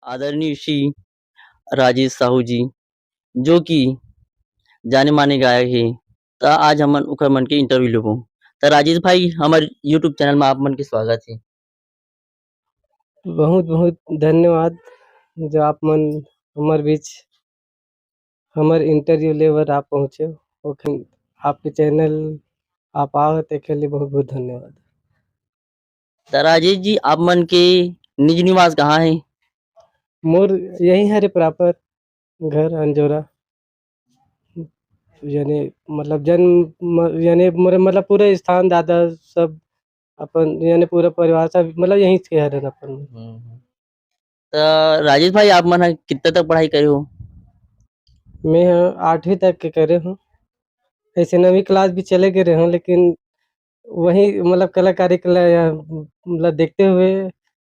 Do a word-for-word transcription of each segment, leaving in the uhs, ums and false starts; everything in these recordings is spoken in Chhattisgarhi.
आदरणीय श्री राजेश साहू जी, जो कि जाने माने गायक हे, त आज हमन उखर मन के interview लेबो। त राजेश भाई, हमर YouTube channel में आप मन के स्वागत हे। बहुत बहुत धन्यवाद जो आप मन हमर बीच हमर interview ले बर आप पहुँचे, ओखन आपके channel आप आए हो, तेखर लिए बहुत बहुत धन्यवाद। त राजेश जी, आप मन के निज निवास कहाँ हे? मोर यही हरे proper घर अंजोरा, यानी मतलब जन्म म-, यानी मोर मतलब पूरा स्थान दादा सब अपन यानी पूरा परिवार सब मतलब यहीं के हरे अपन। हम्म, हम्म। त राजेश भाई, आप मन ह कितना तक पढ़ाई करे हो? मैं ह आठवीं तक के करे हूँ, ऐसे नवीं class भी चले गए रहे हूँ, लेकिन वही मतलब कलाकारी के लिए, मतलब देखते हुए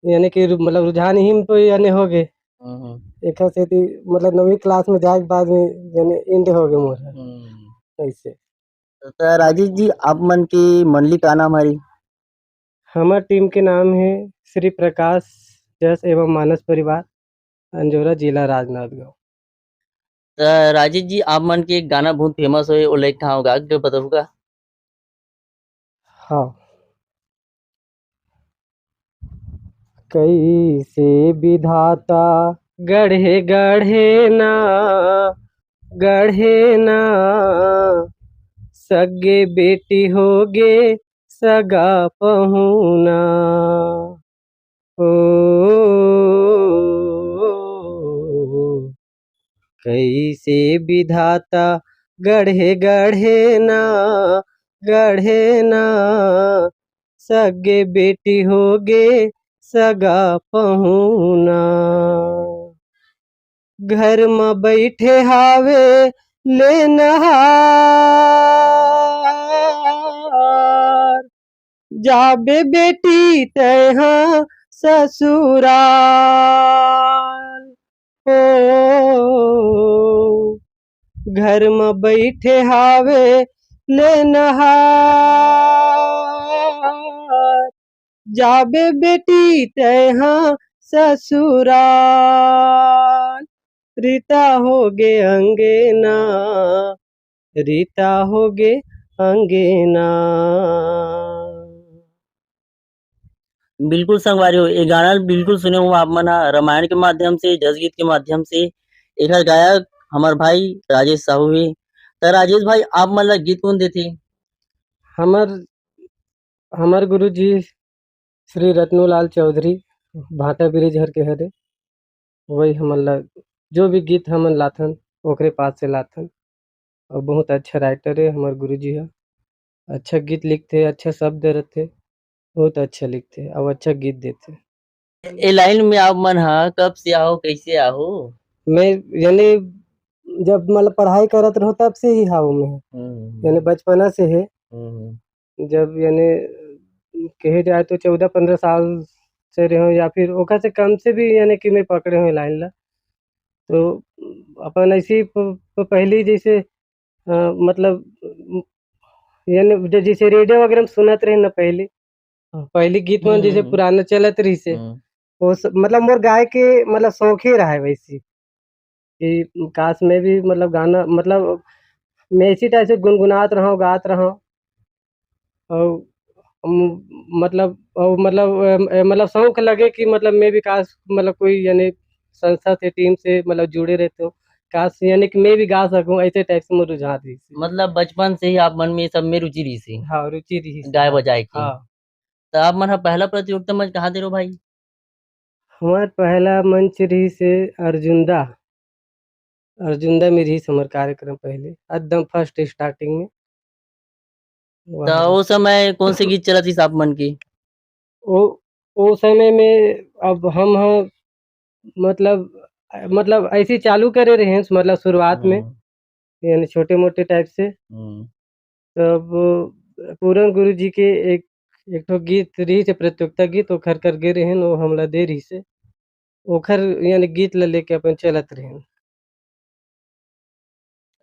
यानी कि रु-, मतलब रुझान ही में तो यानी हो गए। हम्म, हम्म। एकर सेती मतलब नवीं class में जाए के बाद में यानी end हो गए मोर ह। हम्म। ऐसे। त राजेश जी, आप मन के मंडली का नाम हरे? हमर team के नाम हे श्री प्रकाश जस एवं मानस परिवार, अंजोरा, जिला राजनांदगांव। त राजेश जी, आप मन के एक गाना बहुत famous होए, ओला एक ठा गा के बताहू का? हाँ। कैसे विधाता गढ़े गढ़े ना, गढ़े ना, सगे बेटी होगे सगा पहुना। ओ, कैसे विधाता गढ़े गढ़े ना, गढ़े ना, सगे बेटी होगे सगा पहुना। घर म बैठे हावे लेनहार, जाबे बेटी तैहा ससुराल। ओ, घर म बैठे हावे लेनहार, जाबे बेटी तैहा ससुराल। रीता होगे अंगेना, रीता होगे अंगेना। बिल्कुल संगवारी हो, ये गाना ल बिल्कुल सुने हो आप मन ह, रामायण के माध्यम से, जस गीत के माध्यम से। एकर गायक हमर भाई राजेश साहू हे। त राजेश भाई, आप मन ल गीत कोन देथे? हमर, हमर गुरुजी श्री रतनूलाल चौधरी भाटा ब्रिज हर के हरे, वही हमन ल जो भी गीत हमन लाथन, ओकरे पास से लाथन। अउ बहुत अच्छा writer हे हमर गुरुजी ह, अच्छा गीत लिखथे, अच्छा शब्द रथे, बहुत अच्छा लिखथे अउ अच्छा गीत देथे। ए line में आप मन ह कब से आहो, कैसे आहो? मैं यानी जब मतलब पढ़ाई करत रहो तब से ही हाव मैं, हम्म। यानी बचपना से है। हम्म। जब यानी कहे जाए तो चौदह पन्द्रह साल से रहे हो या फिर ओकर से कम से भी यानी कि मैं पकड़े हूँ line ला। तो अपन ऐसी प-, प-, पहली जैसे, अ, मतलब, यानी ज-, जैसे radio वगैरह में सुनत रहे ना पहली, हाँ। पहली गीत मन जैसे हम्म। पुराना चलत रहिसे, हम्म। वो स-, मतलब मोर गाय के मतलब शौक ही रहा है वैसी, कि काश मैं भी मतलब गाना मतलब मैं इसी type से गुनगुनात रहूँ, गात रहूँ। अउ, म-, मतलब, अउ मतलब, अ, अ, मतलब शौक लगे कि मतलब मैं भी काश मतलब कोई यानी संस्था से, team से मतलब जुड़े रहते हो, काश यानी कि मैं भी गा सकूँ, ऐसे type से मोर रुझान रहिसे। मतलब बचपन से ही आप मन में ये सब में रुचि रहिसे? हाँ, रुचि रहिसे। गाय बजाए के? हाँ। त आप मन ह पहला प्रतियोगिता मंच कहाँ दे रहो भाई? हमार पहला मंच रहिसे अर्जुंदा, अर्जुंदा में रहिस हमर कार्यक्रम पहले, एकदम first starting में। त वहाँ ओ समय कौन से गीत चलत रहिस आप मन के? ओ, ओ समय में अब हम ह, मतलब, मतलब ऐसे ही चालू करे रहे हैं, मतलब शुरुआत में, हम्म। यानी छोटे-मोटे type से। हम्म। तब पूरन गुरु जी के एक, एक ठो गीत रहिस हे, प्रतियोगिता गीत, ओखर कर गे रहेन, वो हमला दे रहिस हे। ओखर यानी गीत ल लेके अपन चलत रहेन।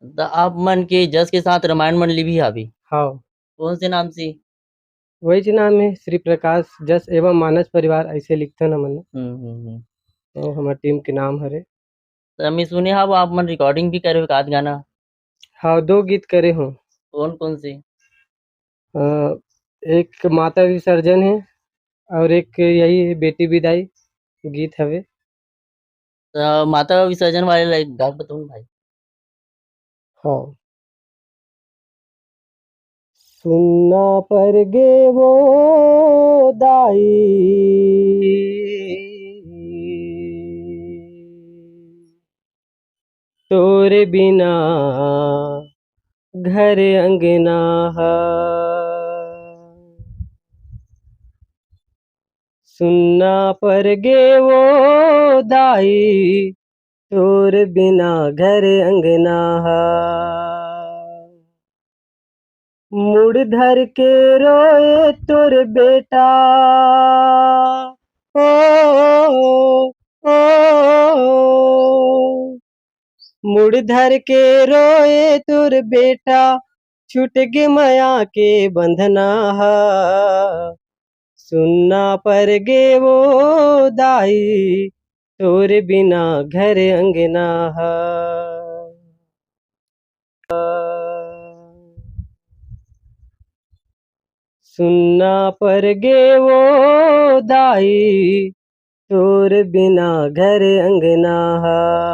त आप मन के जस के साथ रामायण मंडली भी हावे? हाँ। कौन से नाम से? वही च नाम है, श्री प्रकाश जस एवं मानस परिवार, ऐसे लिखथन हमन। हम्म, हम्म, हम्म। अउ हमर टीम के नाम हरे। त मैं सुने हव आप मन रिकॉर्डिंग भी करे हो एकाध गाना? हाँ, दो गीत करे हों। कौन-कौन से? अ, एक माता विसर्जन हे और एक यही हे बेटी बिदाई गीत हवे। त माता विसर्जन वाले ला एक गा के बताओ ना भाई। हाँ। सुन्ना पर गे वो दाई, तोरे बिना घर अंगना हा। सुन्ना पर गे वो दाई, तोर बिना घर अंगना हा। मुड़ धर के रोए तोर बेटा, ओ, ओ, ओ। मुड़ धर के रोए तोर बेटा, छूट गे मया के बंधना हा। सुन्ना पर गे वो दाई, तोर बिना घर अंगना हा। सुन्ना पर गे वो दाई, तोर बिना घर अंगना हा।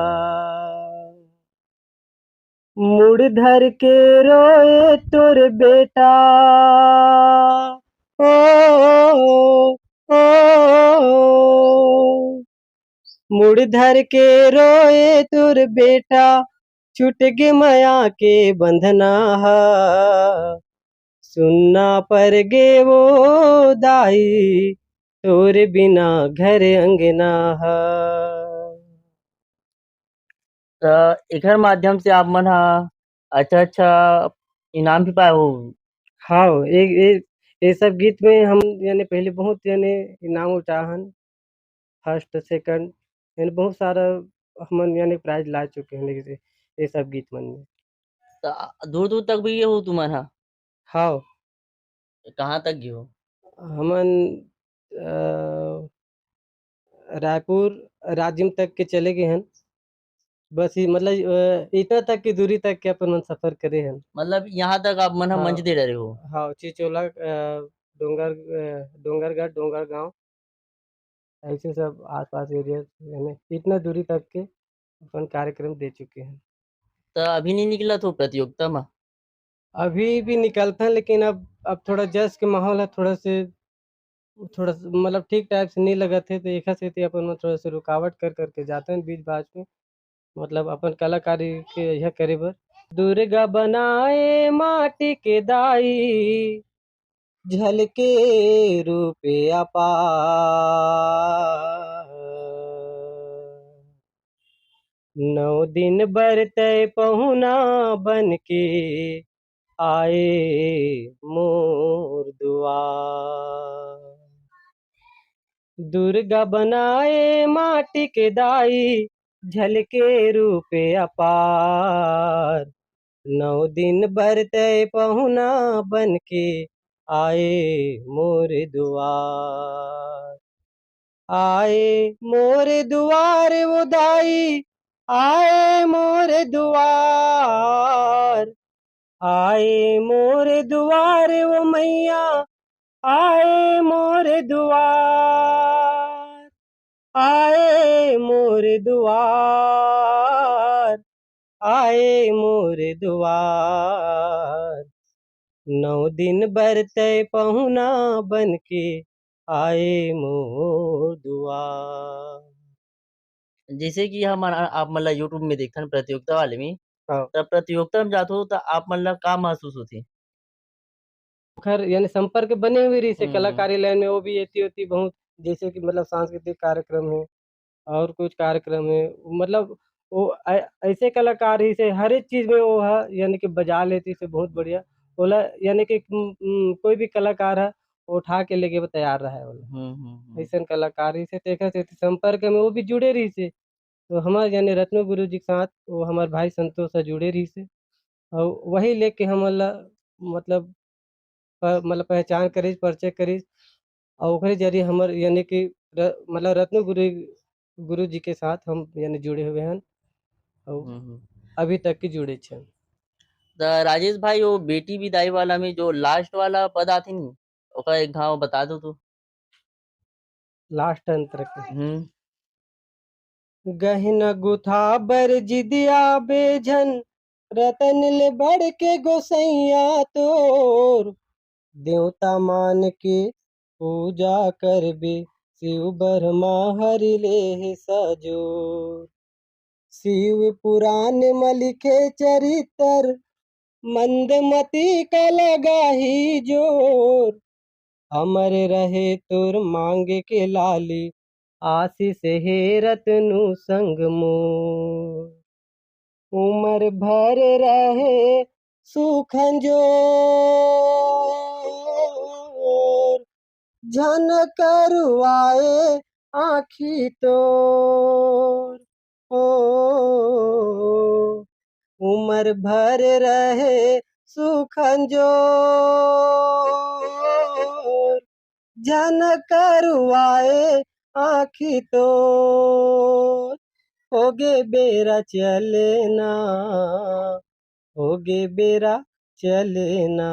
मुड़ धर के रोए तोर बेटा, ओ, ओ, ओ, ओ। मुड़ धर के रोए तोर बेटा, छूट गे मया के बंधना हा। सुन्ना पर गे वो दाई, तोर बिना घर अंगना हा। त एकर माध्यम से आप मन ह अच्छा-अच्छा इनाम भी पाए हो। हाँ, ए, ए, ए सब गीत में हम यानी पहले बहुत यानी इनाम उठाए हन, फर्स्ट, सेकंड, यानी बहुत सारा हमन यानी प्राइज ला चुके हन ये, ये सब गीत मन में। त दूर-दूर तक भी गे हो तुमन ह? हाँ। कहाँ तक गे हो? हमन, अ, रायपुर, राजिम तक के चले गे हन। बस ये मतलब, अ, इतना तक की दूरी तक के अपन मन सफर करे हन। मतलब यहाँ तक आप मन ह हाँ। मंच दे डरे हो? हाँ, चिचोला, अ, डोंगर, अ, डोंगरगढ़, डोंगरगांव, ऐसे सब आसपास एरिया, यानी इतना दूरी तक के अपन कार्यक्रम दे चुके हैं। त अभी नहीं निकलत हो प्रतियोगिता म? अभी भी निकलथन, लेकिन अब, अब थोड़ा जस के माहौल है, थोड़ा से, थोड़ा स-, मतलब ठीक टाइप से नहीं लगत है, तो एखर सेती अपन मन थोड़ा से रुकावट कर करके जाथन बीच बाच में, मतलब अपन कलाकारी के यह करे बर। दुर्गा बनाए माटी के दाई, झलके रूप अपार। नौ दिन बर तय पहुना बन के आए मोर दुआर। दुर्गा बनाए माटी के दाई, झलके रूप अपार। नौ दिन बर तय पहुना बन के आए मोर दुआर। आए मोर दुआर वो दाई, आए मोर दुआर, आए मोर दुआर वो मैया, आए मोर दुआर, आए मोर दुआर, आए मोर दुआर। नौ दिन बर तय पहुना बन के आए मोर दुआर। जैसे कि हमन, आप मन ला YouTube में देखथन प्रतियोगिता वाले में, हाँ। त प्रतियोगिता में जाथो त आप मन ला का महसूस होथे? ओखर यानी संपर्क बने हुए रहिसे हम्म, हम्म। कलाकारी लाइन में, वो भी एती ओती बहुत, जैसे कि मतलब सांस्कृतिक कार्यक्रम है और कुछ कार्यक्रम है, मतलब वो ऐ-, ऐसे कलाकार ही से हर एक चीज में वो है, यानी कि बजा लेती से बहुत बढ़िया। ओला यानी कि, उम, उम, कोई भी कलाकार है, वो उठा के लेके वो तैयार रहे वाला। हम्म, हम्म, हम्म। ऐसन कलाकार ही से, तेखर से संपर्क में वो भी जुड़े रहिसे। तो हमर यानी रत्नो गुरु जी के साथ वो हमर भाई संतोष ह जुड़े रहिसे। अउ वही लेके हमन ला मतलब प-, मतलब पहचान करिस, परिचय करिस, अउ ओकरे जरिए हमर यानी कि र-, मतलब रत्नो गुरु गुरु जी के साथ हम यानी जुड़े हुए हैं और हम्म, हम्म। अभी तक के जुड़े छे। त राजेश भाई, वो बेटी विदाई वाला में जो लास्ट वाला पद आथे नी, ओकर एक घाव बता दो तो। लास्ट अंतर के हम्म। गहना गुथा बर जिदिया बेझन, रतन ले बढ़ के गोसैया तोर। देवता मान के पूजा करबे, शिव ब्रह्मा हरि ले हे सजोर। शिव पुराण म लिखे चरित्र, मंदमती का लगाही जोर। अमर रहे तोर मांग के लाली, आशीष हे रतनु संग मोर। उमर भर रहे सुखन जोर, झन करवाए आँखी तोर। ओ, उमर भर रहे सुखन जोर, झन करवाए आँखी तोर। होगे बेरा चले ना, होगे बेरा चले ना।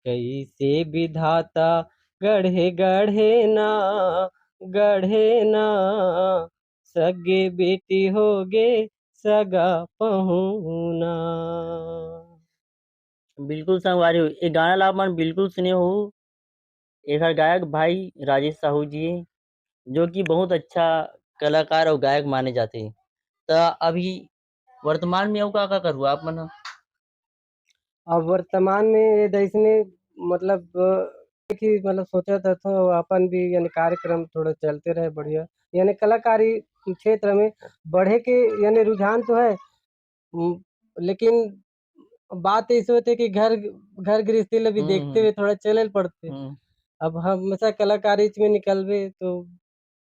कइसे विधाता गढ़े गढ़े ना, गढ़े ना, सगे बेटी होगे सगा पहुना। बिल्कुल संगवारी हो, ये गाना ला आप मन बिल्कुल सुने हो। एकर गायक भाई राजेश साहू जी हे, जो कि बहुत अच्छा कलाकार और गायक माने जाथे। त अभी वर्तमान में अउ का का करू आप मन ह? अब वर्तमान में ये जैसने मतलब अ, कि मतलब सोचत हथों अपन भी यानी कार्यक्रम थोड़ा चलते रहे बढ़िया, यानी कलाकारी क्षेत्र में बढ़े के यानी रुझान तो है। उम, लेकिन बात ऐसे होते कि घर घर गृहस्थी ल भी हम्म, देखते हम्म। हुए थोड़ा चले ल पड़ते। हम्म। अब हमेशा कलाकारी में निकलबे तो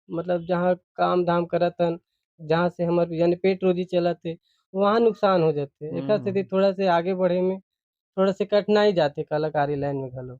मतलब जहाँ काम धाम करत हन, जहाँ से हमर यानी पेट रोजी चलत हे, वहाँ नुकसान हो जाते। एकर सेती हम्म। थोड़ा से आगे बढ़े में थोड़ा से कठिनाई जाते कलाकारी लाइन में घलो।